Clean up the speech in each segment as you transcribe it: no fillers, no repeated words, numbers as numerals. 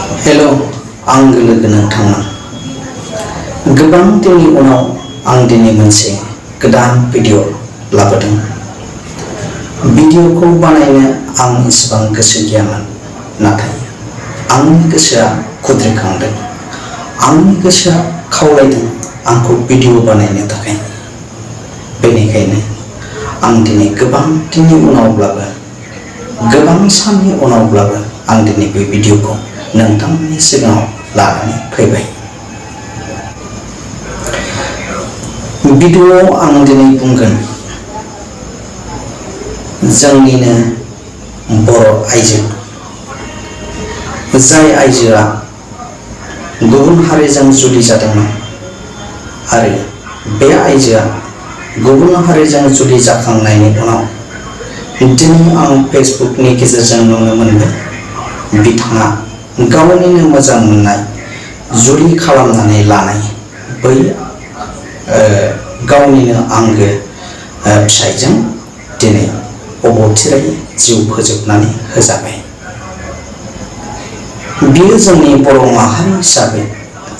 Hello आंगो लोगो नोंथांमोन गोबां दिननि उनाव आं दिनै मोनसे गोदान भिडिअ लाबोदों। भिडिअखौ बानायनो आं एसेबां गोसो गैयामोन, नाथाय आंनि गोसोआ खुद्रिखांदों। आंनि गोसोआ खावलायदों आंखौ भिडिअ बानायनो थाखाय। बेनिखायनो आं दिनै गोबां दिननि उनावब्लाबो गोबां साननि उनावब्लाबो आं दिनै बे भिडिअखौ नोंथांमोननि सिगाङाव लानानै फैबाय। भिडिअआव आं दिनै बुंगोन जोंनिनो बर' आइजो, जाय आइजोआ गुबुन हारिजों जुलि जादोंमोन आरो बे आइजोआ गुबुन हारिजों जुलि जाखांनायनि उनाव दिनै आं फेसबुकनि गेजेरजों नुनो मोनदों बिथाङा गावनिनो मोजां मोननाय जुलि खालामनानै लानाय बै गावनिनो आंगो फिसायजों दिनै अबथिरायै जिउ फोजोबनानै होजाबाय। बियो जोंनि बर' माहारि हिसाबै,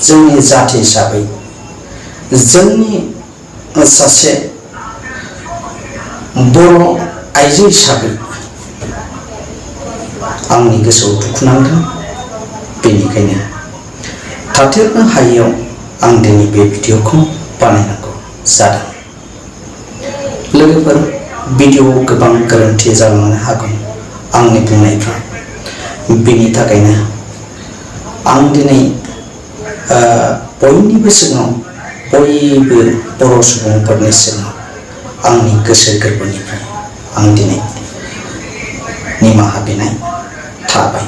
जोंनि जाथि हिसाबै, जोंनि सासे बर' आइजो हिसाबै आंनि गोसोआव दुखु नांदों। बेनिखायनो थाथेरनो हायैयाव आं दिनै बे भिडिअखौ बानायनांगौ जादों। लोगोफोर, भिडिअआव गोबां गोरोन्थि जालांनो हागौ आंनि बुंनायफ्रा। बेनि थाखायनो आं दिनै बयनिबो सिगाङाव, बयबो बर' सुबुंफोरनि सिगाङाव आंनि गोसो गोरबोनिफ्राय आं दिनै निमाहा बिनाय थाबाय।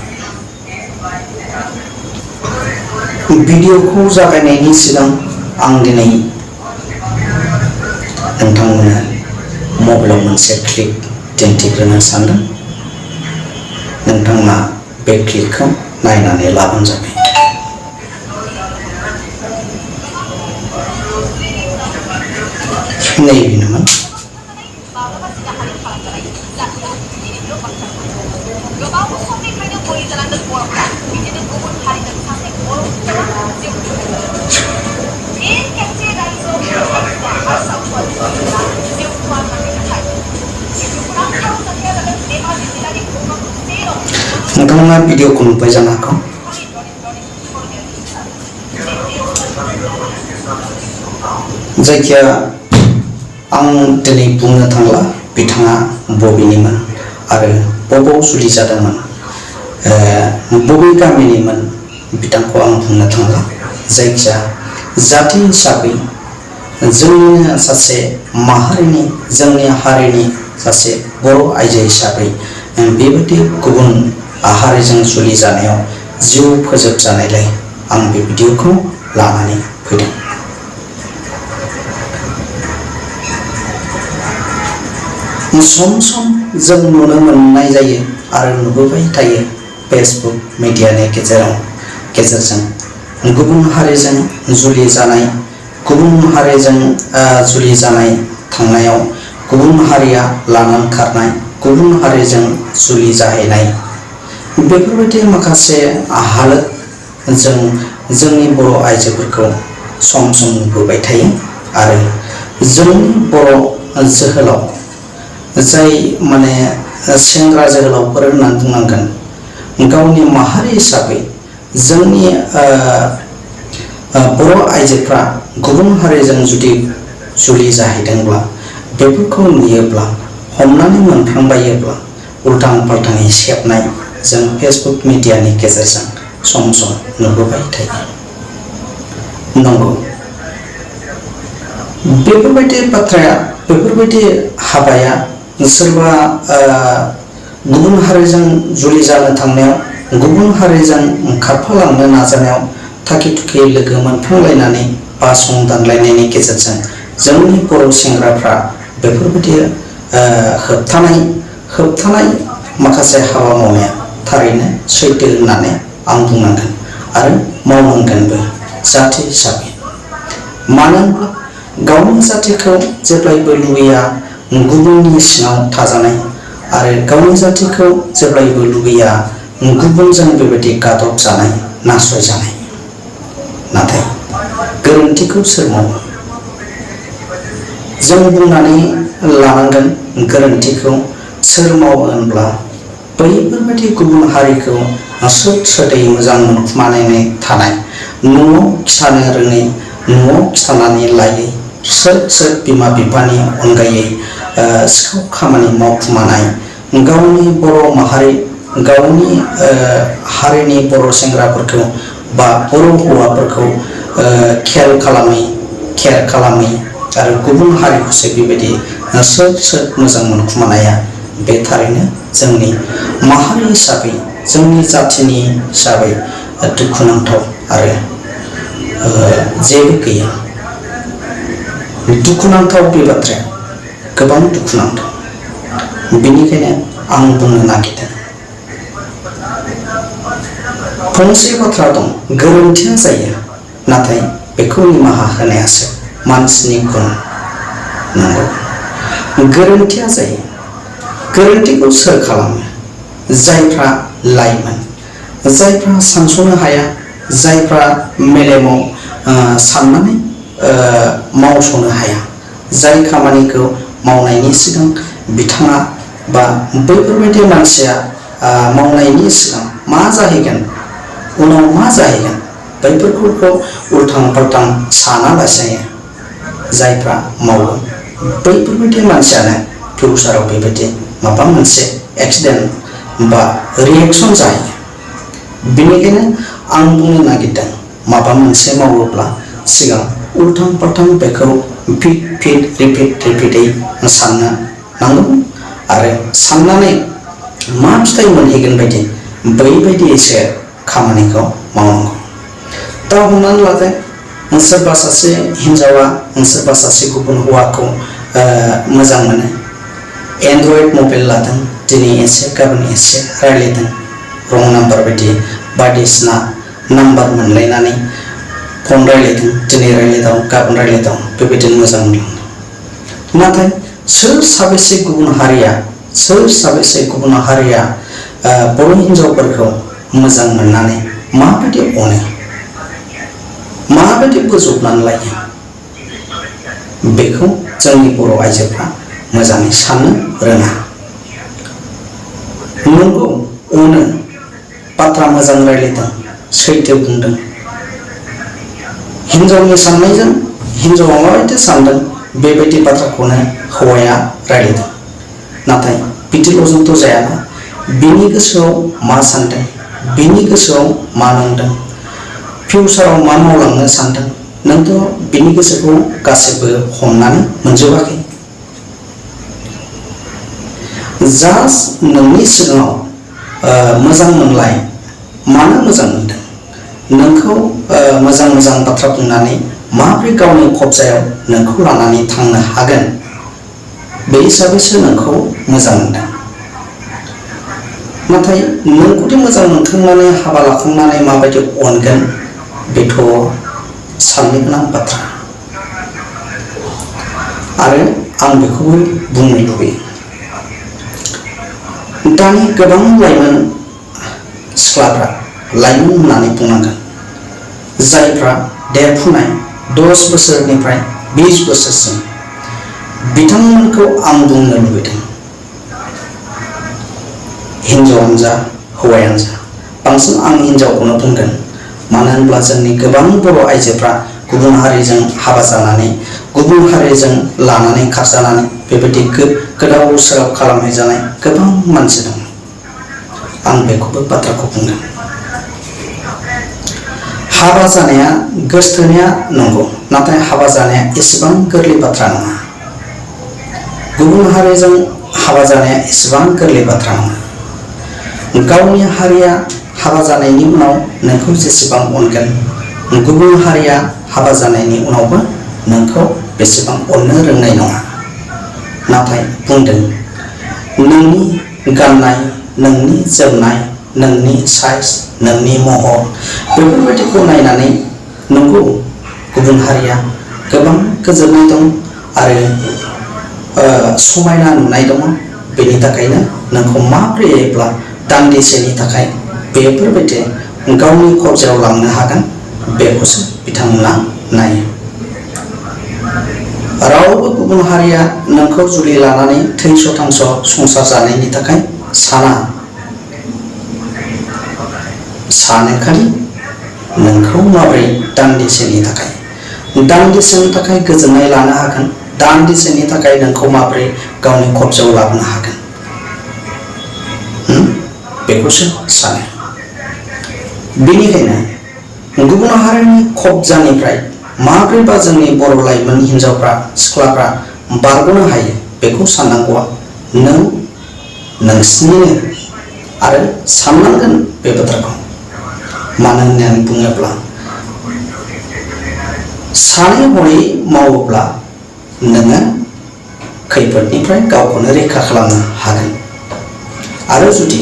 भिडिअखौ जागायनायनि सिगां आं दिनै नोंथांमोननो मबाइलाव मोनसे क्लिप दिन्थिग्रोनो सानदों। नोंथांमोना बे क्लिपखौ नायनानै लाबानो जाबाय। नैबेनोमोन। नोंथांमोना भिडिअखौ नुबाय जानो हागौ। जायखिया आं दिनै बुंनो थांला बिथाङा बबेनिमोन आरो बबाव जुलि जादोंमोन, बबे गामिनिमोन बिथांखौ आं बुंनो थांला। जायखिया जाथि हिसाबै जोंनिनो सासे माहारिनि, जोंनि हारिनि सासे बर' आइजो हिसाबै बेबायदि गुबुन हारिजों जुलि जानायाव जिउ फोजोबजानायलाय आं बे भिडिअखौ लानानै फैदों। सम सम जों नुनो मोननाय जायो आरो नुबोबाय थायो फेसबुक मिडियानि गेजेरजों गुबुन हारिजों जुलि जानाय, गुबुन हारिजों जुलि जानाय थांनायाव गुबुन हारिया लानानै खारनाय, गुबुन हारिजों जुलि जाहैनाय, बेफोरबायदि माखासे हालोद जों जोंनि बर' आइजोफोरखौ सम सम नुबोबाय थायो। आरो जोंनि बर' जोहोलाव, जाय माने सेंग्रा जोहोलावफोर होननानै बुंनांगोन, गावनि माहारि हिसाबै जोंनि बर' आइजोफ्रा गुबुन हारिजों जुदि जुलि जाहैदोंब्ला बेफोरखौ नुयोब्ला, हमनानै मोनफ्लांबायोब्ला उल्टां फाल्टाङै सेबनाय जों फेसबुक मिडियानि गेजेरजों सम सम नुबोबाय थायो। नंगौ, बेफोरबायदि बाथ्राया, बेफोरबायदि हाबाया सोरबा गुबुन हारिजों जुलि जानो थांनायाव, गुबुन हारिजों खारफालांनो नाजानायाव थाखि थुखि लोगो मोनफ्लांलायनानै बा संदानलायनायनि गेजेरजों जोंनि बर' सेंग्राफ्रा बेफोरबायदि होबथानाय माखासे हाबा मावनाया थारैनो सैथो होननानै आं बुंनांगोन आरो मावनांगोनबो जाथि हिसाबै। मानो होनब्ला गावनि जाथिखौ जेब्लायबो लुबैया गुबुननि सिङाव थाजानाय, आरो गावनि जाथिखौ जेब्लायबो लुबैया गुबुनजों बेबायदि गादब जानाय नासय जानाय। नाथाय गोरोन्थिखौ सोर मावो? जों बुंनानै लानांगोन गोरोन्थिखौ सोर मावो होनब्ला बैफोरबायदि गुबुन हारिखौ स्रोद स्रोदै मोजां मोनखुमानानै थानाय, न'आव खिथानो रोङै, न'आव खिथानानै लायै, स्रोद स्रोद बिमा बिफानि अनगायै सिखाव खामानि मावखुमानाय, गावनि बर' माहारि, गावनि हारिनि बर' सेंग्राफोरखौ बा बर' हौवाफोरखौ खेल खालामै आरो गुबुन हारिखौसो बेबायदि स्रोद स्रोद मोजां मोनखुमानाया बे थारैनो जोंनि माहारि हिसाबै, जोंनि जाथिनि हिसाबै दुखुनांथाव आरो जेबो गैया। दुखुनांथाव बे बाथ्राया, गोबां दुखुनांथाव। बेनिखायनो आं बुंनो नागिरदों, फंसे बाथ्रा दं, गोरोन्थिया जायो, नाथाय बेखौ निमाहा होनायासो मानसिनि गुन। नंगौ, गोरोन्थिया जायो। गोरोन्थिखौ सोर खालामो? जायफ्रा लाइमोन, जायफ्रा सानस'नो हाया, जायफ्रा मेलेमाव साननानै मावस'नो हाया, जाय खामानिखौ मावनायनि सिगां बिथाङा बा बैफोरबायदि मानसिया मावनायनि सिगां मा जाहैगोन, उनाव मा जाहैगोन, बैफोरखौ उल्थां फाल्थां सानालासेनो जायफ्रा मावो, बैफोरबायदि मानसियानो फिउचाराव बेबायदि माबा मोनसे एक्सिडेन्ट बा रिएक्सन जायो। बेनिखायनो आं बुंनो नागिरदों, माबा मोनसे मावोब्ला सिगां उल्थां फाल्थां बेखौ फिट रिपिटै साननो नांगौ आरो साननानै मा फिथाइ मोनहैगोन बायदि बैबायदिसो खामानिखौ मावनांगौ। दा हमनानै लादो, सोरबा सासे हिन्जावा सोरबा सासे गुबुन हौवाखौ मोजां मोनो, एन्ड्रइड मबाइल लादों, दिनै एसे गाबोन एसे रायज्लायदों, रं नाम्बार बायदि बायदिसिना नाम्बार मोनलायनानै फन रायज्लायदों, दिनै रायज्लायदों गाबोन रायज्लायदों, बेबायदिनो मोजां मोनलांदों। नाथाय सोर साबेसे गुबुन हारिया बर' हिन्जावफोरखौ मोजां मोननानै माबायदि अनो, माबायदि बोजबनानै लायो, बेखौ जोंनि बर' आइजोफ्रा मोजाङै साननो रोङा। नंगौ, अनो, बाथ्रा मोजां रायज्लायदों, सैथो बुंदों, हिन्जावनि साननायजों हिन्जावा माबायदि सानदों बेबायदि बाथ्राखौनो हौवाया रायज्लायदों। नाथाय बिदिल'जोंथ' जायाना, बिनि गोसोआव मा सानदों, बिनि गोसोआव मा नांदों, फिउचाराव मा मावलांनो सानदों, नोंथ' बिनि गोसोखौ गासैबो हमनानै मोनजोबाखै। जास्ट नोंनि सिगाङाव मोजां मोनलाय, मानो मोजां मोनदों, नोंखौ मोजां बाथ्रा बुंनानै माबोरै गावनि खबजायाव नोंखौ लानानै थांनो हागोन, बे हिसाबैसो नोंखौ मोजां मोनदों। नाथाय नोंखौदि मोजां मोनखांनानै हाबा लाखांनानै माबायदि अनगोन, बेथ' साननो गोनां बाथ्रा। आरो आं बेखौबो बुंनो लुबैयो, दानि गोबां लाइमोन सिख्लाफ्रा, लाइमोन होननानै बुंनांगोन, जायफ्रा देरफुनाय 10 बोसोरनिफ्राय 20 बोसोरसिम, बिथांमोनखौ आं बुंनो लुबैदों, हिन्जावानो जा हौवायानो जा, बांसिन आं हिन्जावखौनो बुंगोन। मानो होनब्ला जोंनि गोबां बर' आइजोफ्रा गुबुन हारिजों हाबा जानानै, गुबुन हारिजों लानानै खारजानानै बेबायदि गोदाव सोराव खालामहैजानाय गोबां मानसि दं। आं बेखौबो बाथ्राखौ बुंगोन। हाबा जानाया गोसथोनाया नंगौ, नाथाय हाबा जानाया एसेबां गोरलै बाथ्रा नङा। गुबुन हारिजों हाबा जानाया एसेबां गोरलै बाथ्रा नङा। गावनि हारिया हाबा जानायनि उनाव नोंखौ जेसेबां अनगोन, गुबुन हारिया हाबा जानायनि उनावबो नोंखौ बेसेबां अननो रोंनाय नङा। नाथाय बुंदों, नोंनि गाननाय, नोंनि जोमनाय, नोंनि साइज, नोंनि महर, बेफोरबायदिखौ नायनानै नंगौ गुबुन हारिया गोबां गोजोननाय दं आरो समायना नुनाय दङ। बेनि थाखायनो नोंखौ माब्रैब्ला दान्दिसेनि थाखाय बेफोरबायदि गावनि कब्जायाव लांनो हागोन बेखौसो बिथांमोना नायो। रावबो गुबुन हारिया नोंखौ जुलि लानानै थैस' थांस' संसार जानायनि थाखाय सानो खालि नोंखौ माबोरै दान्दिसेनि थाखाय गोजोननाय लानो हागोन, दान्दिसेनि थाखाय नोंखौ माबोरै गावनि कब्जायाव लाबोनो हागोन बेखौसो सानो। बेनिखायनो गुबुन हारिनि कब्जानिफ्राय माब्रैबा जोंनि बर' लाइमोन हिनजावफ्रा सिख्लाफ्रा बारग'नो हायो बेखौ साननांगौआ नोंसिनिनो आरो साननांगोन बे बाथ्राखौ। मानो होननानै बुङोब्ला सानै हयै मावोब्ला नोङो खैफोदनिफ्राय गावखौनो रैखा खालामनो हागोन। आरो जुदि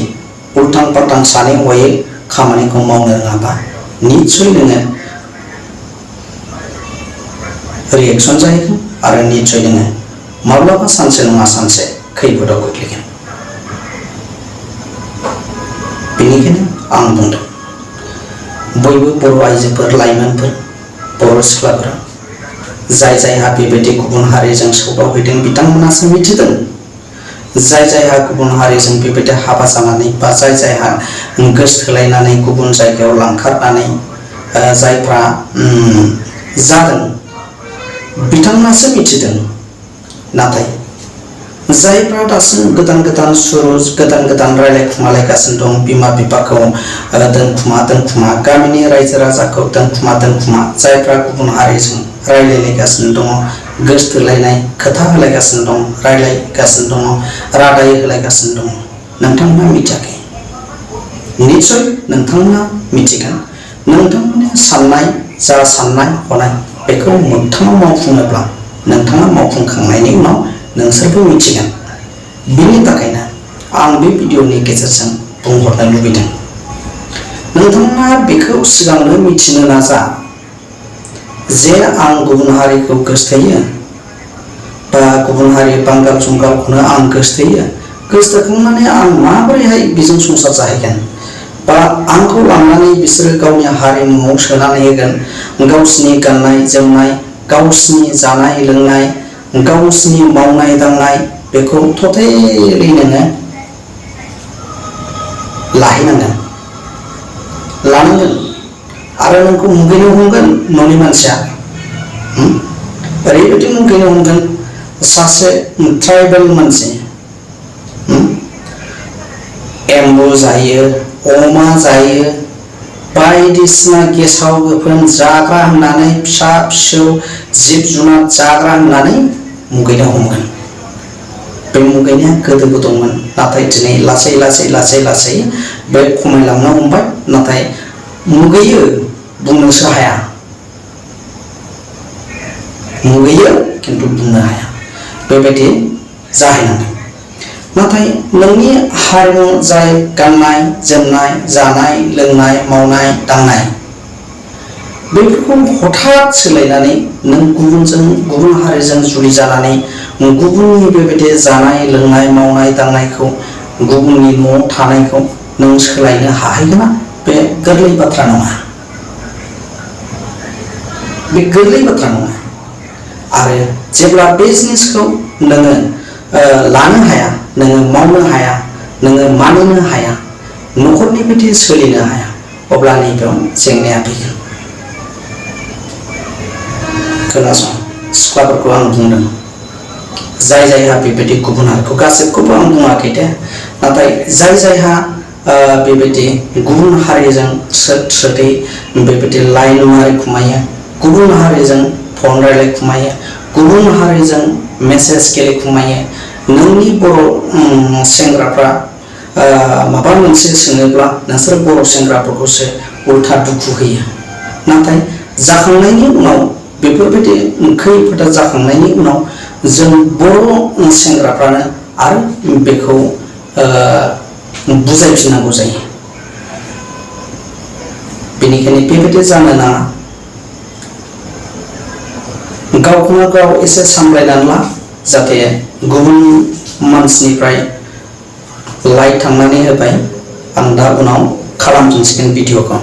उल्टां फाल्टां सानै हयै खामानिखौ मावनो रोङाबा निस्सय नोङो रिएक्सन जाहैगोन आरो निस्सय नोङो माब्लाबा सानसे नङा सानसे खैफोदाव गोग्लैगोन। बेनिखायनो आं बुंदों बयबो बर' आइजोफोर, लाइमोनफोर, बर' सिख्लाफोरा जाय जायहा बेबायदि गुबुन हारिजों सौदावहैदों बिथांमोनासो मिथिदों। जाय जायहा गुबुन हारिजों बेबायदि हाबा जानानै बा जाय जायहा गोसथोलायनानै गुबुन जायगायाव लांखारनानै जायफ्रा जादों बिथांमोनासो मिथिदों। नाथाय जायफ्रा दासिम गोदान रायलायखुमालायगासिनो दं, बिमा बिफाखौ दोनखुमा गामिनि रायजो राजाखौ दोनखुमा जायफ्रा गुबुन हारिजों रायलायलायगासिनो दङ, गोसथोलायनाय खोथा होलायगासिनो दं, रायलायगासिनो दङ, रादाय होलायगासिनो दङ, नोंथांमोना मिथियाखै। निस्सय नोंथांमोना मिथिगोन। नोंथांमोननि साननाय हनाय बेखौ मोगथाङाव मावफुङोब्ला नोंथाङा मावफुंखांनायनि उनाव नोंसोरबो मिथिगोन। बिनि थाखायनो आं बे भिडिअनि गेजेरजों बुंहरनो लुबैदों, नोंथाङा बेखौ सिगांनो मिथिनो नाजा जे आं गुबुन हारिखौ गोसथोयो बा गुबुन हारि बांगाल जुंगालखौनो आं गोसथोखांनानै आं माबोरैहाय बेजों संसार जाहैगोन बा आंखौ लांनानै बिसोरो गावनि हारिमुआव सोनानै होगोन। गावसिनि गाननाय जोमनाय, गावसिनि जानाय लोंनाय, गावसिनि मावनाय दांनाय बेखौ टटेलि नोङो लानांगोन आरो नोंखौ मुगैनो हमगोन। न'नि मानसिया ओरैबायदि मुगैनो हमगोन, सासे ट्राइबेल मानसि एम्बु जायो, अमा जायो, बायदिसिना गेसाव गोफोन जाग्रा होननानै फिसा फिसौ जिब जुनार जाग्रा होननानै मुगैनो हमगोन। बे मुगैनाया गोदोबो दंमोन, नाथाय दिनै लासै बे खमायलांनो हमबाय। नाथाय मुगैयो बुंनोसो हाया, मुगैयो खिन्थु बुंनो हाया, बेबायदि जाहैनांगोन। नाथाय नोंनि हारिमु जाय गाननाय जोमनाय, जानाय लोंनाय, मावनाय दांनाय बेफोरखौ हठात सोलायनानै नों गुबुन हारिजों जुलि जानानै गुबुननि बेबायदि जानाय लोंनाय, मावनाय दांनायखौ, गुबुननि न'आव थानायखौ नों सोलायनो हाहैगोना? बे गोरलै बाथ्रा नङा। आरो जेब्ला बे जिनिसखौ नोङो लानो हाया, नोङो मावनो हाया, नोङो मानिनो हाया, न'खरनि बायदि सोलिनो हाया, अब्ला नैबेयाव जेंनाया फैगोन। खोनासं सिख्लाफोरखौ आं बुंदों, जाय जायहा बेबायदि गुबुन हारिखौ, गासिबखौबो आं बुङाखै दे, नाथाय जाय जायहा बेबायदि गुबुन हारिजों स्रोदै बेबायदि लाइन रायलायखुमायो, गुबुन हारिजों फन रायलायखुमायो, गुबुन हारिजों मेसेज गेलेखुमायो, नोंनि बर' सेंग्राफ्रा माबा मोनसे सोङोब्ला नोंसोर बर' सेंग्राफोरखौसो उल्था दुखु होयो। नाथाय जाखांनायनि उनाव बेफोरबायदि खैफोदा जाखांनायनि उनाव जों बर' सेंग्राफ्रानो आरो बेखौ बुजायफिननांगौ जायो। बेनिखायनो बेबायदि जानो नाङा। गावखौनो गाव एसे सामलायनानै ला, जाहाथे गुबुन मानसिनिफ्राय लाइट थांनानै होबाय, आं दा उनाव खालामफिनसिगोन भिडिअखौ।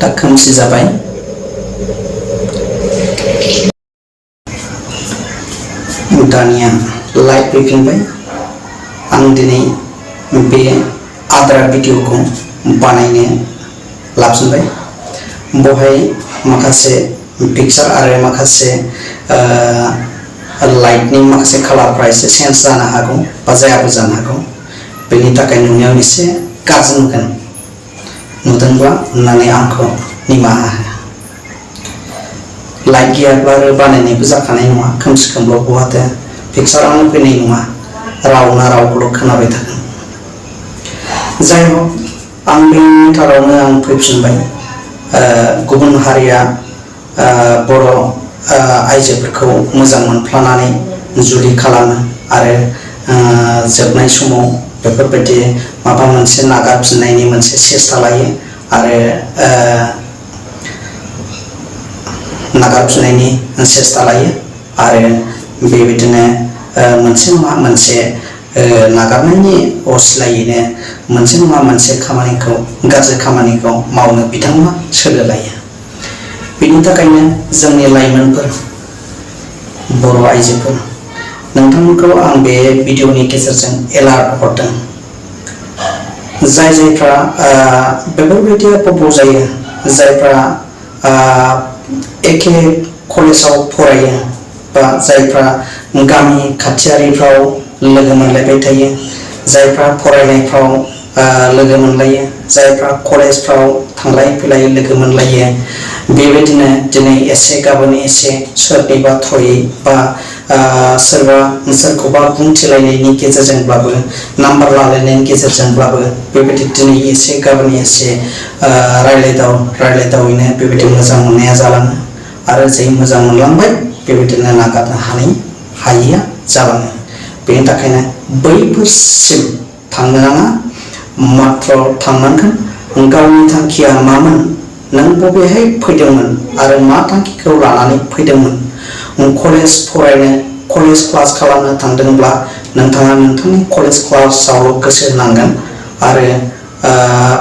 दा खोमसि जाबाय। दानिया लाइट फैफिनबाय। आं दिनै बे आद्रा भिडिअखौ बानायनो लाफिनबाय। बहाय माखासे पिक्चार आरो माखासे लाइटनि माखासे कालारफ्रा एसे चेन्ज जानो हागौ बा जायाबो जानो हागौ। बेनि थाखाय नुनायाव एसे गाज्रि नुगोन। नुदोंब्ला अननानै आंखौ निमाहा हो। लाइट गैयाब्ला आरो बानायनायबो जाखानाय नङा। खोमसि खोमलाव बहाथो पिक्चारानो फैनाय नङा। रावना रावखौल' खोनाबाय थागोन। जाय हक आं बे मिटारावनो आं फैफिनबाय। गुबुन हारिया बर' आइजोफोरखौ मोजां मोनफ्लानानै जुलि खालामो आरो जोबनाय समाव बेफोरबायदि माबा मोनसे नागारफिननायनि मोनसे सेस्था लायो आरो नागारफिननायनि सेस्था लायो आरो बेबायदिनो मोनसे नङा मोनसे नागारनायनि असिलायैनो मोनसे नङा मोनसे खामानिखौ गाज्रि खामानिखौ मावनो बिथांमोना सोलो लायो। बेनि थाखायनो जोंनि लाइमोनफोर बर' आइजोफोर नोंथांमोनखौ आं बे भिडिअनि गेजेरजों एलार्ट हरदों। जायफ्रा बेफोरबायदि प्रप'ज जायो, जायफ्रा एखे कलेजाव फरायो बा जायफ्रा गामि खाथियारिफ्राव लोगो मोनलायबाय थायो, जायफ्रा फरायनायफ्राव लोगो मोनलायो, जायफ्रा कलेजफ्राव थांलाय फैलाय लोगो मोनलायो, बेबायदिनो दिनै एसे गाबोन एसे सोरनिबा थ्रयै बा सोरखौबा बुंथिलायनायनि गेजेरजोंब्लाबो नाम्बार लालायनायनि गेजेरजोंब्लाबो बेबायदि दिनै एसे गाबोन एसे रायलायदावैनो बेबायदि मोजां मोननाया जालाङो आरो जाय मोजां मोनलांबाय बेबायदिनो नागारनो हायैया जालाङो। बेनि थाखायनो बैफोरसिम थांनो नाङा। माथ्र थांनांगोन गावनि थांखिया मामोन, नों बबेहाय फैदोंमोन आरो मा थांखिखौ लानानै फैदोंमोन। कलेज फरायनो कलेज क्लास खालामनो थांदोंब्ला नोंथाङा नोंथांनि कलेज क्लासावल' गोसो होनांगोन आरो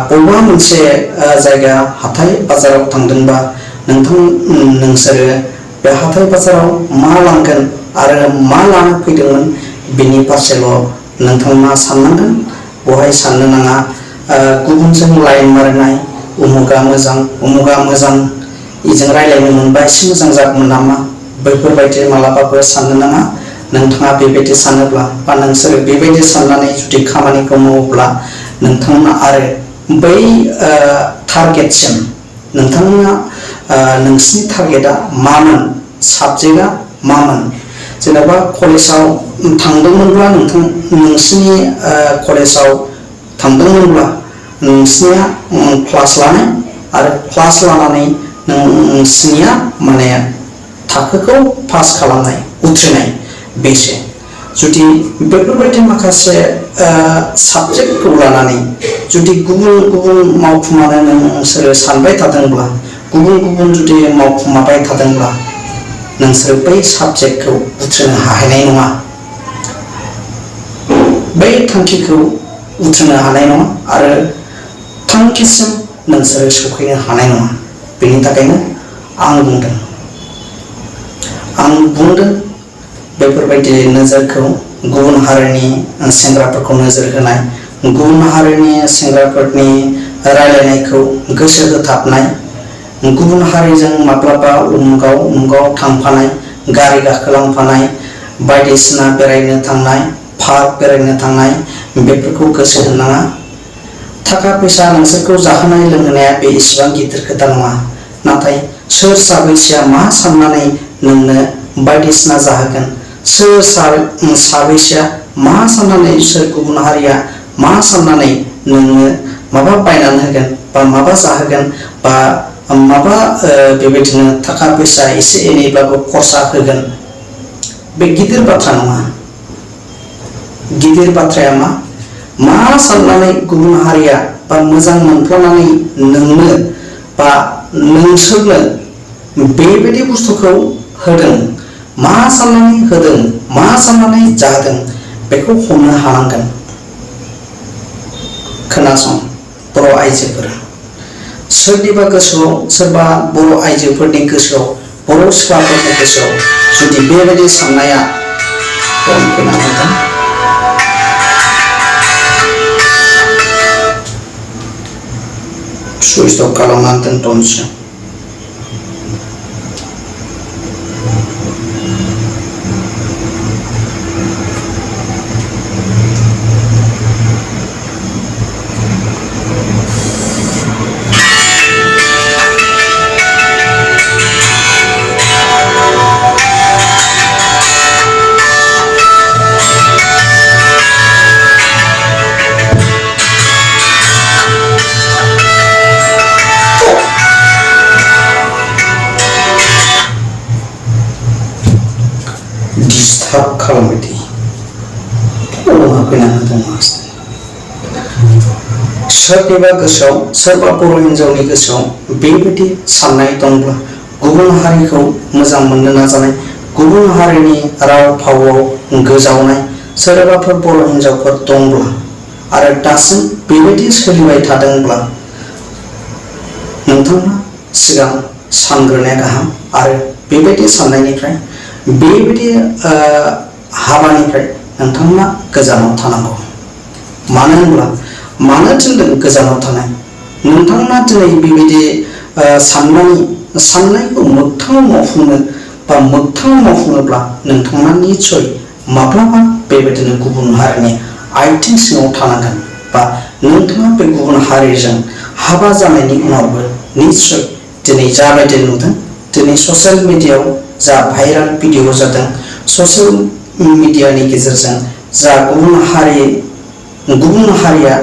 बबेबा मोनसे जायगा हाथाय बाजाराव थांदोंबा नोंसोरो बे हाथाय बाजाराव मा लांगोन आरो मा लाना फैदोंमोन बेनि फारसेल' नोंथाङा साननांगोन। बहाय साननो नाङा गुबुनजों लाइन मारिनाय उमुगा मोजां इजों रायलायनो मोनबा एसे मोजां जागौमोन नामा, बैफोरबायदि मालाबाबो साननो नाङा। नोंथाङा बेबायदि सानोब्ला बा नोंसोरो बेबायदि साननानै जुदि खामानिखौ मावोब्ला नोंथांमोना आरो बै टारगेटसिम नोंथांमोना नोंसिनि टारगेटआ मामोन, साबजेक्टआ मामोन। जेनेबा कलेजाव थांदोंमोनब्ला नोंसिनि कलेजाव थांदोंमोनब्ला नोंसिनिया क्लास लानाय आरो क्लास लानानै नोंसिनिया माने थाखोखौ पास खालामनाय उथ्रिनाय बेसो। जुदि बेफोरबायदि माखासे साबजेक्टखौ लानानै जुदि गुबुन मावफुंनानै नोंसोरो सानबाय थादोंब्ला गुबुन जुदि मावफुंबाय थादोंब्ला नोंसोर बै साबजेक्टखौ उथ्रिनो हाहैनाय नङा, बै थांखिखौ उथ्रिनो हानाय नङा आरो थांखिसिम नोंसोरो सौहैनो हानाय नङा। बेनि थाखायनो आं बुंदों बेफोरबायदि नोजोरखौ गुबुन हारिनि सेंग्राफोरखौ नोजोर होनाय, गुबुन हारिनि सेंग्राफोरनि रायलायनायखौ गोसो होथाबनाय, गुबुन हारिजों माब्लाबा उमुगाव थांफानाय, गारि गाखोलांफानाय, बायदिसिना बेरायनो थांनाय, पार्क बेरायनो थांनाय बेफोरखौ गोसो होनाङा। थाखा फैसा नोंसोरखौ जाहोनाय लोंहोनाया बे इसिबां गिदिर खोथा नङा। नाथाय सोर साबैसेया मा साननानै नोंनो बायदिसिना जाहोगोन, सोर साबैसेया मा साननानै, सोर गुबुन हारिया मा साननानै नोंनो माबा बायनानै होगोन बा माबा जाहोगोन बा माबा बेबायदिनो थाखा फैसा एसे एनैब्लाबो खरसा होगोन, बे गिदिर बाथ्रा नङा। गिदिर बाथ्राया मा साननानै गुबुन हारिया बा मोजां मोनफ्लानानै नोंनो बा नोंसोरनो बेबायदि बुस्थुखौ होदों, मा साननानै होदों, मा साननानै जादों बेखौ हमनो हानांगोन। खोनासं बर' आइजोफोर, सोरनिबा गोसोआव सोरबा बर' आइजोफोरनि गोसोआव बर' सिख्लाफोरनि गोसोआव जुदि बेबायदि साननाया दंफैना होदों सुइच अफ खालामनानै दोनथ'नोसै। डिस्टार्ब खालामबाय थायो फैनानै दङ। सोरनिबा गोसोआव सोरबा बर' हिन्जावनि गोसोआव बेबायदि साननाय दंब्ला गुबुन हारिखौ मोजां मोननो नाजानाय, गुबुन हारिनि राव फावआव गोजावनाय सोरबाफोर बर' हिन्जावफोर दंब्ला आरो दासिम बेबायदि सोलिबाय थादोंब्ला नोंथाङा सिगां सानग्रोनाया गाहाम आरो बेबायदि साननायनिफ्राय बेबायदि हाबानिफ्राय नोंथांमोना गोजानाव थानांगौ। मानो होनब्ला मानो थिनदों गोजानाव थानाय? नोंथांमोना दिनै बेबायदि साननायखौ मोगथाङाव मावफुंनो बा मोगथाङाव मावफुङोब्ला नोंथांमोना निस्सय माब्लाबा बेबायदिनो गुबुन हारिनि आथिं सिङाव थानांगोन बा नोंथाङा बे गुबुन हारिजों हाबा जानायनि उनावबो निस्सय दिनै जाबायदि नुदों, दिनै ससियेल मिडियायाव जा भाइराल भिडिअ जादों, ससियेल मिडियानि गेजेरजों जा गुबुन हारिया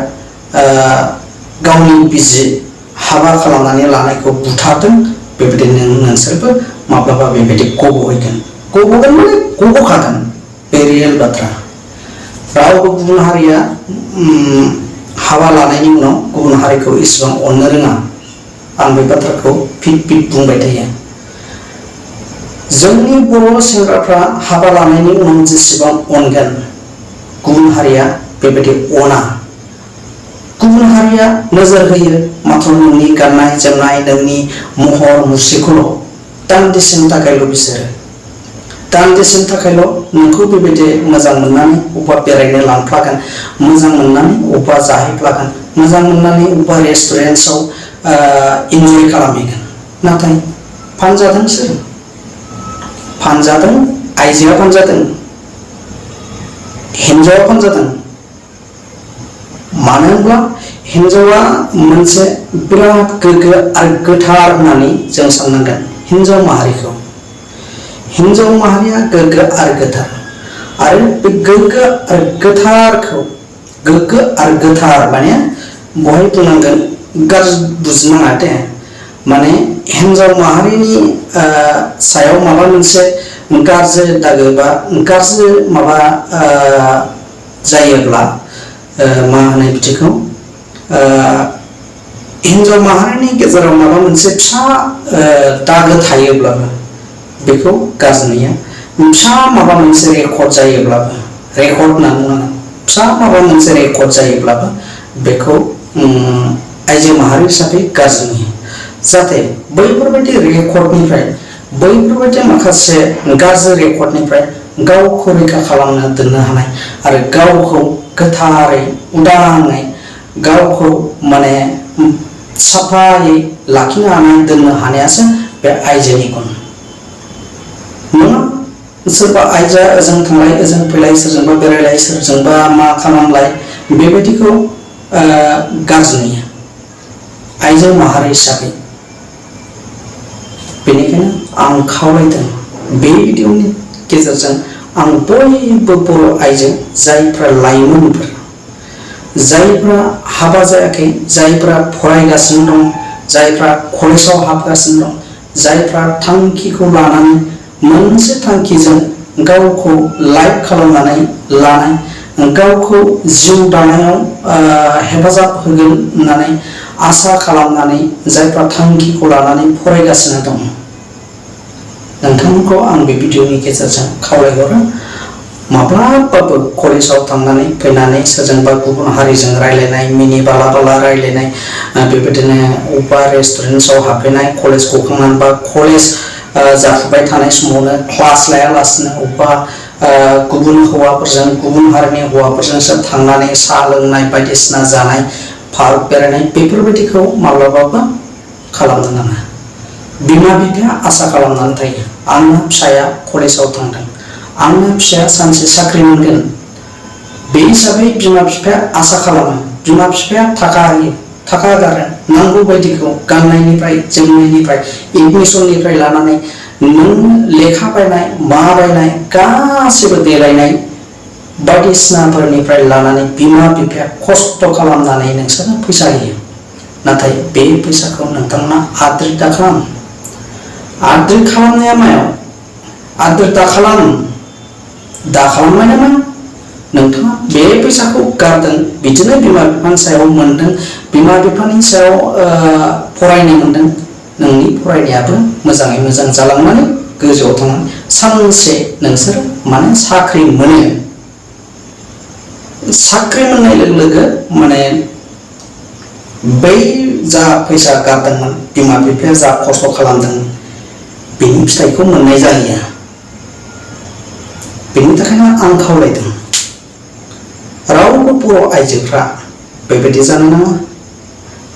गावनि बिजि हाबा खालामनानै लानायखौ बुथारदों, बेबायदिनो नोंसोरबो माब्लाबा बेबायदि गब'हैगोन माने गब'खागोन। बे रियेल बाथ्रा। रावबो गुबुन हारिया हाबा लानायनि उनाव गुबुन हारिखौ इसेबां अननो रोङा। आं बे बाथ्राखौ फिट बुंबाय थायो। जोंनि बर' सेंग्राफ्रा हाबा लानायनि उनाव जेसेबां अनगोन गुबुन हारिया बेबायदि अना। गुबुन हारिया नोजोर होयो माथ्र नोंनि गाननाय जोमनाय, नोंनि महर मुस्रिखौल'। दान्दिसेनि थाखायल' बिसोरो दान्दिसेनि थाखायल' नोंखौ बेबायदि मोजां मोननानै अबेबा बेरायनो लांफ्लागोन, मोजां मोननानै अबेबा जाहैफ्लागोन, मोजां मोननानै अबेबा रेस्टुरेन्टआव इन्जय खालामहैगोन। नाथाय फानजादों सोर? फानजादों आइजोआ, फानजादों हिन्जावआ, फानजादों। मानो होनब्ला हिन्जावआ मोनसे बिराद गोग्गो आरो गोथार होननानै जों साननांगोन। हिन्जाव माहारिया गोग्गो आरो गोथार, आरो बे गोग्गो आरो गोथार माने बहाय बुंनांगोन, गाज्रि बुजिनाङा दे। माने हिन्जाव माहारिनि सायाव माबा मोनसे गाज्रि दागो बा गाज्रि माबा जायोब्ला मा होनो बिदिखौ, हिन्जाव माहारिनि गेजेराव माबा मोनसे फिसा दागो थायोब्लाबो बेखौ गाज्रि नुयो। फिसा माबा मोनसे रेकर्ड जायोब्लाबो, रेकर्ड होनना बुंनांगोन, फिसा माबा मोनसे रेकर्ड जायोब्लाबो बेखौ आइजो माहारि हिसाबै गाज्रि नुयो। जाहाथे बैफोरबायदि रेकर्डनिफ्राय, बैफोरबायदि माखासे गाज्रि रेकर्डनिफ्राय गावखौ रैखा खालामना दोननो हानाय आरो गावखौ गोथारै उदाङै गावखौ माने साफायै लाखिनो हानाय, दोननो हानायासो बे आइजोनि गुन। नङा सोरबा आइजोआ ओजों थांलाय ओजों फैलाय, सोरजोंबा बेरायलाय सोरजोंबा मा खालामलाय, बेबायदिखौ गाज्रि नुयो आइजो माहारि हिसाबै। बेनिखायनो आं खावलायदों बे भिडिअनि गेजेरजों आं बयबो बर' आइजो, जायफ्रा लाइमोनफोर, जायफ्रा हाबा जायाखै, जायफ्रा फरायगासिनो दं, जायफ्रा कलेजाव हाबगासिनो दं, जायफ्रा थांखिखौ लानानै मोनसे थांखिजों गावखौ लाइफ खालामनानै लानाय, गावखौ जिउ दानायाव हेफाजाब होगोन होननानै आसा खालामनानै जायफ्रा थांखिखौ लानानै फरायगासिनो दं, नोंथांमोनखौ आं बे भिडिअनि गेजेरजों खावलायहरो माब्लाबाबो कलेजाव थांनानै फैनानै सोरजोंबा गुबुन हारिजों रायलायनाय मिनि बाला बाला रायलायनाय बेबायदिनो अबेबा रेस्टुरेन्टआव हाबफैनाय कलेज गखांनानै बा कलेज जाफुबाय थानाय समावनो क्लास लायालासिनो अबेबा गुबुन हौवाफोरजों गुबुन हारिनि हौवाफोरजोंसो थांनानै साहा लोंनाय बायदिसिना जानाय पार्क बेरायनाय बेफोरबायदिखौ माब्लाबाबो खालामनो नाङा। बिमा बिफाया आसा खालामनानै थायो आंना फिसाया कलेजाव थांदों, आंना फिसाया सानसे साख्रि मोनगोन। बे हिसाबै बिमा बिफाया आसा खालामो, बिमा बिफाया थाखा होयो, थाखा गारो, नांगौ बायदिखौ गाननायनिफ्राय जोमनायनिफ्राय एडमिसननिफ्राय लानानै नों लेखा बायनाय मा बायनाय गासैबो देलायनाय बायदिसिनाफोरनिफ्राय लानानै बिमा बिफाया खस्थ' खालामनानै नोंसोरनो फैसा होयो। नाथाय बे फैसाखौ नोंथांमोना आद्रि दा खालाम। आद्रि खालामनाया मायाव? आद्रि दा खालामनाय नामा? नोंथाङा बे फैसाखौ गारदों, बिदिनो बिमा बिफानि सायाव मोनदों, बिमा बिफानि सायाव फरायनो मोनदों। नोंनि फरायनायाबो मोजाङै मोजां जालांनानै गोजौआव थांनानै सानसे नोंसोर माने साख्रि मोनो। साख्रि मोननाय लोगो लोगो माने बै जा फैसा गारदोंमोन, बिमा बिफाया जा खस्थ' खालामदोंमोन, बेनि फिथाइखौ मोननाय जाहैया। बेनि थाखायनो आं खावलायदों रावबो बर' आइजोफ्रा बेबायदि जानो नाङा।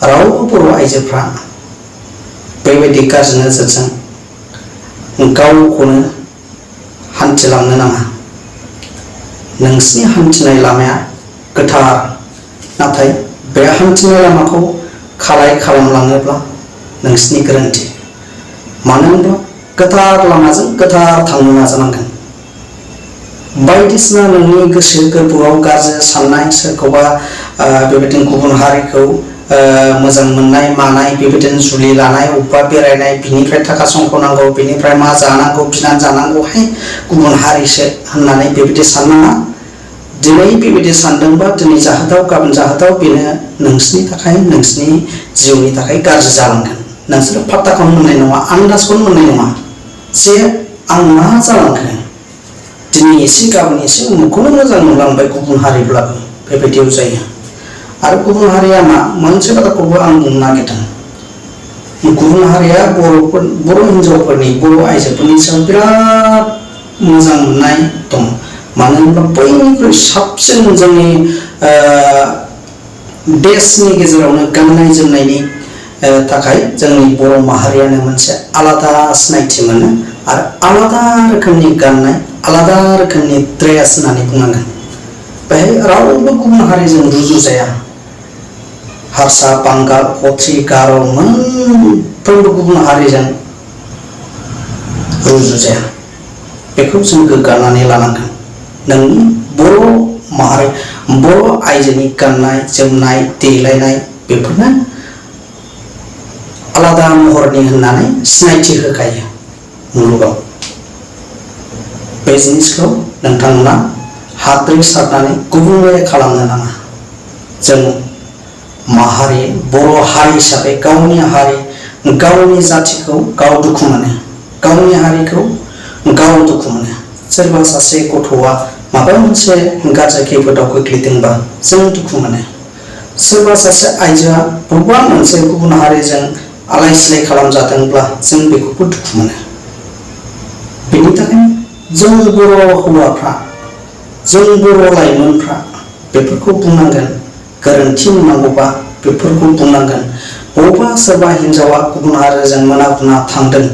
रावबो बर' आइजोफ्रा बेबायदि गाज्रि नोजोरजों गावखौनो हान्थिलांनो नाङा। नोंसिनि हान्थिनाय लामाया गोथार, नाथाय बे हान्थिनाय लामाखौ खालाय खालामलाङोब्ला नोंसिनि गोरोन्थि। मानो होनब्ला गोथार लामाजों गोथार थांनो नाजानांगोन। बायदिसिना नोंनि गोसो गोरबोआव गाज्रि साननाय, सोरखौबा बेबायदिनो गुबुन हारिखौ मोजां मोननाय मानाय, बेबायदिनो जुलि लानाय, अबेबा बेरायनाय, बिनिफ्राय थाखा संखनांगौ, बिनिफ्राय मा जानांगौ बिनानै जानांगौहाय गुबुन हारिसो होननानै बेबायदि साननाङा। दिनै बेबायदि सानदोंबा दिनै जाहोदाव गाबोन जाहोदाव बेनो नोंसिनि थाखाय, नोंसिनि जिउनि थाखाय गाज्रि जालांगोन। नोंसोरो फात्ताखौनो मोननाय नङा, आन्दाजखौनो मोननाय नङा जे आं मा जालांखो। दिनै एसे गाबोन एसे उमुखौनो मोजां नुलांबाय गुबुन हारिब्लाबो बेबायदियाव जायो। आरो गुबुन हारिया मा मोनसे बाथ्राखौबो आं बुंनो नागिरदों। गुबुन हारिया बर' हिनजावफोरनि, बर' आइजोफोरनि सायाव बिराद मोजां मोननाय दं। मानो होनब्ला बयनिख्रुइ साबसिन जोंनि देशनि गेजेरावनो गाननाय जोमनायनि थाखाय जोंनि बर' माहारियानो मोनसे आलादा सिनायथि मोनो आरो आलादा रोखोमनि गाननाय, आलादा रोखोमनि ड्रेस होननानै बुंनांगोन। बेहाय रावबो गुबुन हारिजों रुजुजाया। हारसा, बांगाल, कथ्रि, गार' मोनफ्रोमबो गुबुन हारिजों रुजुजाया। बेखौ जों गोग्गानानै लानांगोन। नोंनि बर' माहारि, बर' आइजोनि गाननाय जोमनाय देलायनाय बेफोरनो आलादा महरनि होननानै सिनायथि होखायो मुलुगाव। बे जिनिसखौ नोंथांमोना हाद्रि सारनानै गुबुंले खालामनो नाङा। जों माहारि, बर' हारि हिसाबै गावनि हारि, गावनि जाथिखौ गाव दुखु मोनो, गावनि हारिखौ गाव दुखु मोनो। सोरबा सासे गथ'आ माबा मोनसे गाज्रि खैफोदाव गोग्लैदोंबा जों दुखु मोनो। सोरबा सासे आइजोआ बबेबा मोनसे गुबुन हारिजों आलाय सिलाय खालामजादोंब्ला जों बेखौबो दुखु मोनो। बेनि थाखायनो जों बर' हौवाफ्रा, जों बर' लाइमोनफ्रा बेफोरखौ बुंनांगोन। गोरोन्थि नुनांगौबा बेफोरखौ बुंनांगोन। बबेबा सोरबा हिन्जावा गुबुन हारिजों मोना गुना थांदों,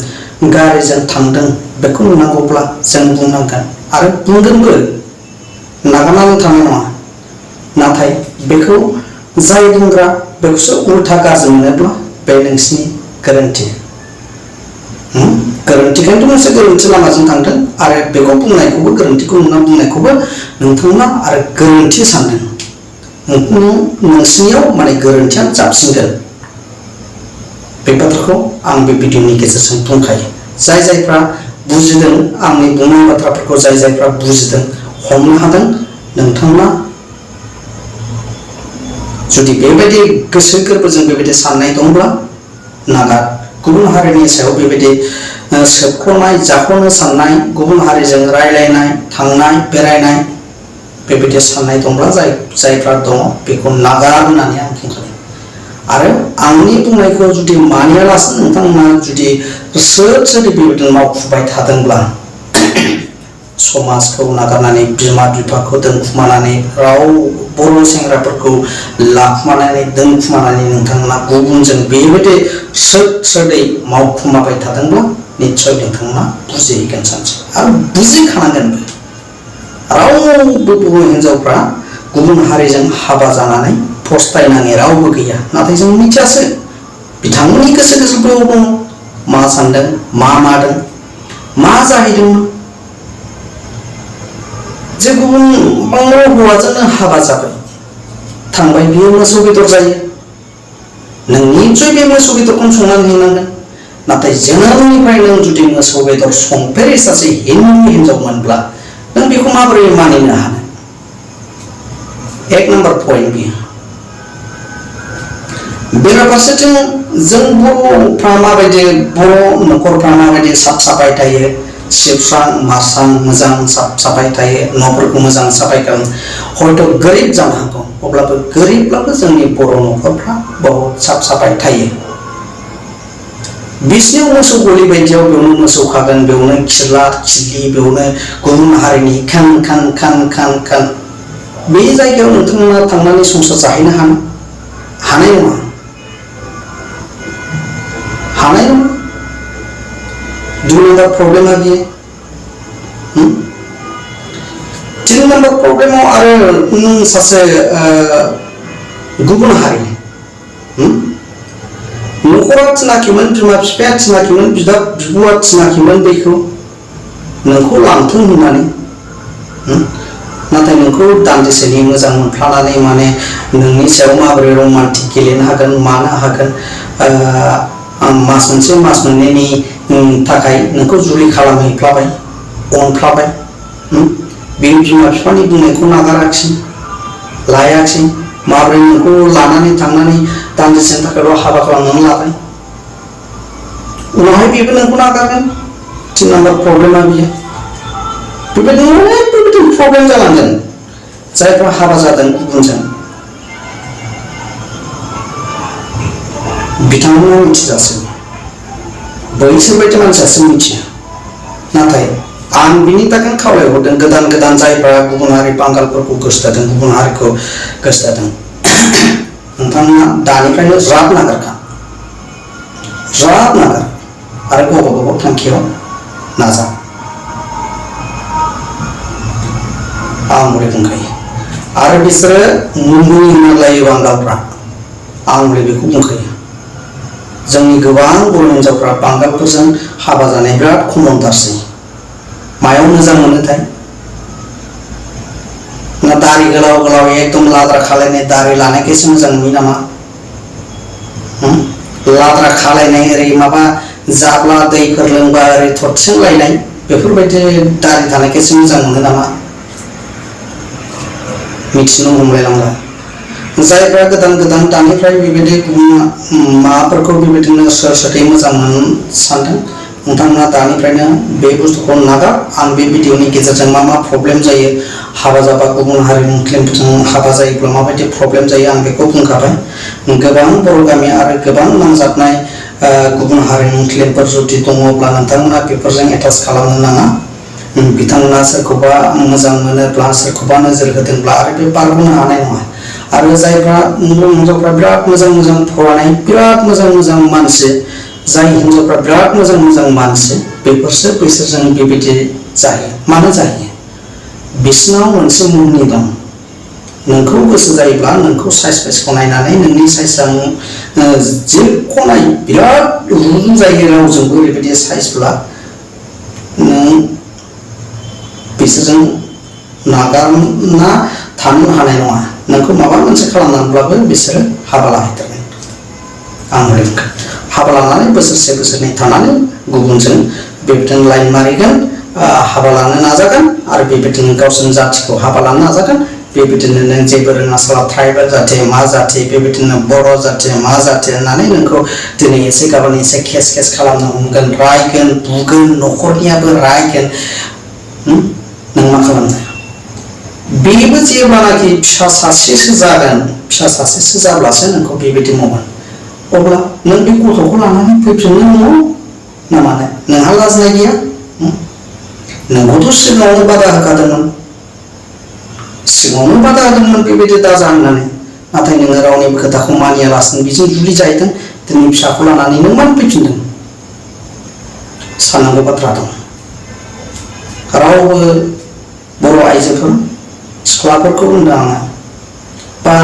गारिजों थांदों, बेखौ नुनांगौब्ला जों बुंनांगोन आरो बुंगोनबो, नागारनानै थानाय नङा। नाथाय बेखौ जाय बुंग्रा बेखौसो उल्था गाज्रि मोनोब्ला बे नोंसिनि गोरोन्थि। गोरोन्थिखायनोथ' मोनसे गोरोन्थि लामाजों थांदों आरो बेखौ बुंनायखौबो, गोरोन्थिखौ नुना बुंनायखौबो नोंथांमोना आरो गोरोन्थि सानदों। नोंसिनियाव माने गोरोन्थिया जाबसिनगोन। बे बाथ्राखौ आं बे भिडिअनि गेजेरजों बुंखायो। जाय जायफ्रा बुजिदों, आंनि बुंनाय बाथ्राफोरखौ जाय जायफ्रा बुजिदों, हमनो हादों, नोंथांमोना जुदि बेबायदि गोसो गोरबोजों बेबायदि साननाय दंब्ला नागार। गुबुन हारिनि सायाव बेबायदि सोबख'नाय जाख'नो साननाय गुबुन हारिजों रायलायनाय थांनाय बेरायनाय बेबायदि साननाय दंब्ला जायफ्रा दङ बेखौ नागार होननानै आं बुंखादों आरो आंनि बुंनायखौ जुदि मानियालासे नोंथांमोना जुदि सोर बेबायदिनो मावफुबाय थादोंब्ला समाजखौ नागारनानै बिमा बिफाखौ दोनखुमानानै राव बर' सेंग्राफोरखौ लाखुमानानै दोनखुमानानै नोंथांमोना गुबुनजों बेबायदि स्रोदै मावखुमाबाय थादोंब्ला निस्सय नोंथांमोना बुजिहैगोन सानसे आरो बुजिखानांगोनबो रावबो बर' हिन्जावफ्रा गुबुन हारिजों हाबा जानानै फस्थायनाङै रावबो गैया नाथाय जों मिथियासो बिथांमोननि गोसो बेयाव दङ मा सानदों मा मादों मा जाहैदोंमोन जे गुबुन बांग्रा हौवाजोंनो हाबा जाबाय थांबाय बियो मोसौ बेदर जायो नों निस्सय बे मोसौ बेदरखौनो संनानै हैनांगोन नाथाय जोनोमनिफ्राय नों जुदि मोसौ बेदर संफेरै सासे हिन्जावमोनब्ला नों बेखौ माबोरै मानिनो हानो एक नम्बर पइन्ट बियो बेराफारसेथिं जों बर'फ्रा माबायदि बर' न'खरफ्रा माबायदि साफ साफाय थायो सिबस्रां मारस्रां मोजां साफ साफाय थायो न'फोरखौ मोजां साफाय खालामो हयथ' गोरिब जानो हागौ अब्लाबो गोरिबब्लाबो जोंनि बर' न'खरफ्रा बहुत साफ साफाय थायो बिसिनियाव मोसौ गलि बायदियाव बेयावनो मोसौ खागोन बेयावनो खिला खिलि बेयावनो गुबुन हारिनि खान बे जायगायाव नोंथांमोना थांनानै संसार जाहैनो हानाय नङा दुइ नम्बर प्रब्लेमा बियो तिन नम्बर प्रब्लेमाव आरो नों सासे गुबुन हारि न'खरा थिनाखिमोन बिमा बिफाया थिनाखिमोन बिदा बिब'आ थिनाखिमोन बेखौ नोंखौ लांथों होननानै नाथाय नोंखौ दान्दिसेनि मोजां मोनफ्लानानै माने नोंनि सायाव माबोरै रमान्टिक गेलेनो हागोन मानो हागोन मास मोनसे मास मोननैनि थाखाय नोंखौ जुलि खालामहैफ्लाबाय अनफ्लाबाय बे बिमा बिफानि बुंनायखौ नागाराखिसै लायाखिसै माबोरै नोंखौ लानानै थांनानै दान्दिसेनि थाखायल' हाबा खालामनानै लाबाय उनावहाय बेबो नोंखौ नागारगोन तिन नाम्बार प्रब्लेमा बियो बेबायदिनो प्रब्लेम जालांगोन जायफ्रा हाबा जादों गुबुनजों बिथांमोना मिथिजासै बैसोर बायदि मानसियासो मिथिया नाथाय आं बिनि थाखाय खावलायहरदों गोदान जायफ्रा गुबुन हारि बांगालफोरखौ गोसोथोदों गुबुन हारिखौ गोसोथोदों नोंथांमोना दानिफ्रायनो ज्राब नागार आरो गावबा गाव थांखियाव नाजा आं बोरै बुंखायो आरो बिसोरो मुंनि होनलायो बांगालफ्रा आं बोरै बेखौ बुंखायो जोंनि गोबां बर' हिन्जावफ्रा बांगालफोरजों हाबा जानाय बिराद खमनथारसै मायाव मोजां मोनोथाय ना दारि गोलाव एकदम लाद्रा खालायनाय दारि लानायखायसो मोजां नुयो नामा लाद्रा खालायनाय ओरै माबा जाब्ला दैफोर लोंबा ओरै थरथिंलायनाय बेफोरबायदि दारि थानायखायसो मोजां मोनो नामा मिथिनो हमलायलांला जायफ्रा गोदान दानिफ्राय बेबायदि माबाफोरखौ बेबायदिनो सोरसोथै मोजां मोनो सानदों नोंथांमोना दानिफ्रायनो बे बुस्थुखौ नागार आं बे भिडिअनि गेजेरजों मा प्रब्लेम जायो हाबा जाबा गुबुन हारिनि मुस्लिमफोरजों हाबा जायोब्ला माबायदि प्रब्लेम जायो आं बेखौ बुंखाबाय गोबां बर' गामि आरो गोबां नांजाबनाय गुबुन हारिनि मुस्लिमफोर जुदि दङब्ला नोंथांमोना बेफोरजों एटाच खालामनो नाङा बिथांमोना सोरखौबा मोजां मोनोब्ला सोरखौबा नोजोर होदोंब्ला आरो बे बारग'नो हानाय नङा आरो जायफ्रा हिन्जावफ्रा बिराद मोजां फरायनाय बिराद मोजां मानसि जाय हिन्जावफ्रा बिराद मोजां मानसि बेफोरसो बैसोरजों बेबायदि जायो मानो जायो बिसोरनाव मोनसे मुहिनि दं नोंखौ गोसो जायोब्ला नोंखौ साइजखौ नायनानै नोंनि साइजआ जेखौ नाय बिराद रुजु जायो रावजोंबो ओरैबायदि साइजब्ला नों बिसोरजों नागारना थानो हानाय नङा नोंखौ माबा मोनसे खालामनानैब्लाबो बिसोरो हाबा लाहैथारगोन आं हाबा लानानै बोसोरनै थानानै गुबुनजों बेबायदिनो लाइन मारिगोन हाबा लानो नाजागोन आरो बेबायदिनो गावसोरनि जाथिखौ हाबा लानो नाजागोन बेबायदिनो नों जेबो रोङासाला ट्राइबेल जाथि मा जाथि बेबायदिनो बर' जाथि मा जाथि होननानै नोंखौ दिनै एसे गाबोन एसे केस खालामनो हमगोन रायगोन बुगोन न'खरनियाबो रायगोन नों मा खालामनो बेबो जेब्लानाखि फिसा सासेसो जागोन फिसा सासेसो जाब्लासो नोंखौ बेबायदि मावगोन अब्ला नों बे गथ'खौ लानानै फैफिननो न'आव ना मानो नोंहा लाजिनाय गैया नोंखौथ' सिगाङावनो बादा होखादोंमोन सिगाङावनो बादा होदोंमोन बेबायदि दाजा होननानै नाथाय नोङो रावनिबो खोथाखौ मानियालासिनो बेजों जुलि जाहैदों दिनै फिसाखौ लानानै नों मानो फैफिनदों साननांगौ बाथ्रा दं रावबो बर' आइजोफोर सिख्लाफोरखौ बुंदों आङो बा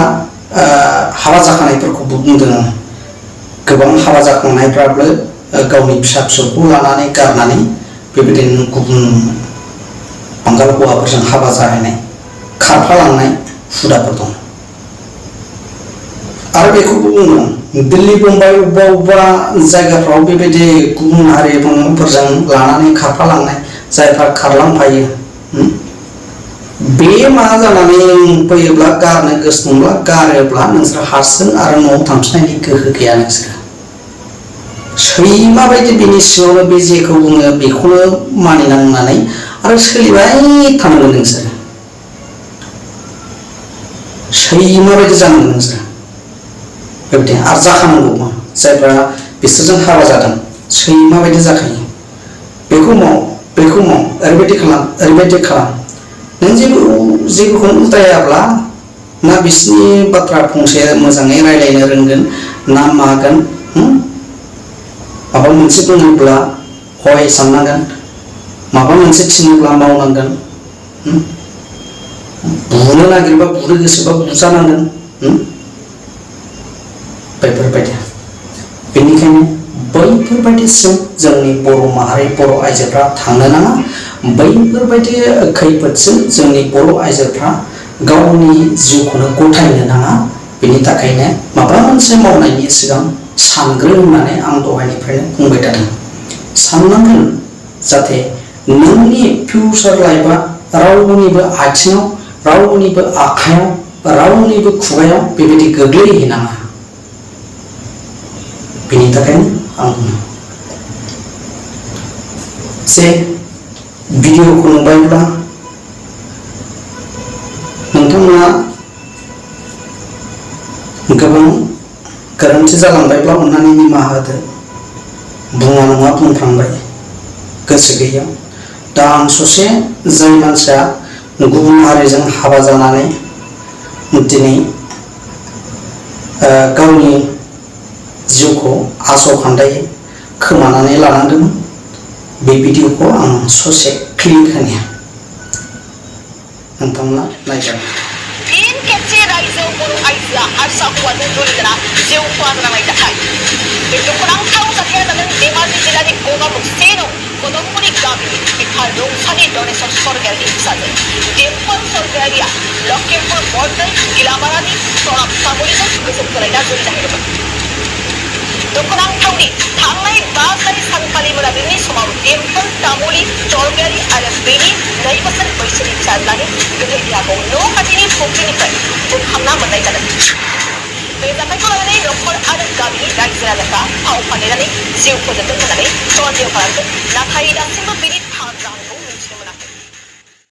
हाबा जाखानायफोरखौबो बुंदों आङो गोबां हाबा जाखांनायफ्राबो गावनि फिसा फिसौखौ लानानै गारनानै बेबायदिनो गुबुन बांगाल हौवाफोरजों हाबा जाहैनाय खारफालांनाय हुदाफोर दं आरो बेखौबो बुङो दिल्ली मुम्बाइ अबेबा जायगाफ्राव बेबायदि गुबुन हारिफोरजों लानानै खारफालांनाय जायफ्रा खारलांफायो बे मा जानानै फैयोब्ला गारनो गोसो दंब्ला गारोब्ला नोंसोर हारसिं आरो न'आव थांफिननायनि गोहो गैया नोंसोर सैमा बायदि बेनि सिङावनो बे जेखौ बुङो बेखौनो मानिनांनानै आरो सोलिबाय थानांगोन नोंसोर सैमा बायदि जानांगोन नोंसोर बेबायदि आरो जाखानांगौ जायफ्रा बिसोरजों हाबा जादों सैमा बायदि जाखायो बेखौ माव ओरैबायदि खालाम नों जेबोखौनो उदायाब्ला ना बिसोरनि बाथ्रा फंसे मोजाङै रायलायनो रोंगोन ना मागोन माबा मोनसे बुङोब्ला हय साननांगोन माबा मोनसे थिनोब्ला मावनांगोन बुनो नागिरबा बुनो गोसोबा बुजानांगोन बेफोरबायदि बेनिखायनो बैफोरबायदिसिम जोंनि बर' माहारि बर' आइजोफ्रा थांनो नाङा बैफोरबायदि खैफोदसिम जोंनि बर' आइजोफ्रा गावनि जिउखौनो गथायनो नाङा बेनि थाखायनो माबा मोनसे मावनायनि सिगां सानग्रो होननानै आं दहायनिफ्रायनो बुंबाय थादों साननांगोन जाहाथे नोंनि फिउचार लाइफआ रावनिबो आथिङाव रावनिबो आखायाव रावनिबो खुगायाव बेबायदि गोग्लैहैनाङा बेनि थाखायनो आं बुङो जे भिडिअखौ नुबायब्ला नोंथांमोना गोबां गोरोन्थि जालांबायब्ला अननानै निमाहा होदो बुङा नङा बुंफ्लांबाय गोसो गैया दा आं ससे जाय मानसिया गुबुन हारिजों हाबा जानानै दिनै गावनि जिउखौ आस'खान्दायै खोमानानै लानांदोंमोन बे भिडिअखौ आं ससे क्लिप होनो नोंथांमोना नायगोन फिन खेबसे रायजोआव बर' आइजोआ हारसा हौवाजों जुलि जाना जिउ खहा जानांनाय जाथाय बे दुखुनांथाव जाथाया जादों धेमाजि जिल्लानि गगामुख सेराव कदमगुरि गामिनि बिफा रौसानि दनेश्वर सरगयारिनि फिसाजो देमफल सरगयारिया लखिमपुर बरदै गिलामारानि सराब सामलिजों गोसो थोलायना जुलि जाहैदोंमोन दुखुनांथावनि थांनाय 5 सानखालि मोनाबिलिनि समाव देमफल तामुली सरगयारि आरो बेनि 2 बोसोर बैसोनि फिसाज्लानि गोथै देहाखौ न' खाथिनि फुख्रिनिफ्राय बोखांना मोननाय जादों बे जाथायखौ लानानै न'खर आरो गामिनि रायजो राजाफ्रा फाव फान्दायनानै जिउ फोजोबदों होननानै सन्देह खालामदों नाथाय दासिमबो बेनि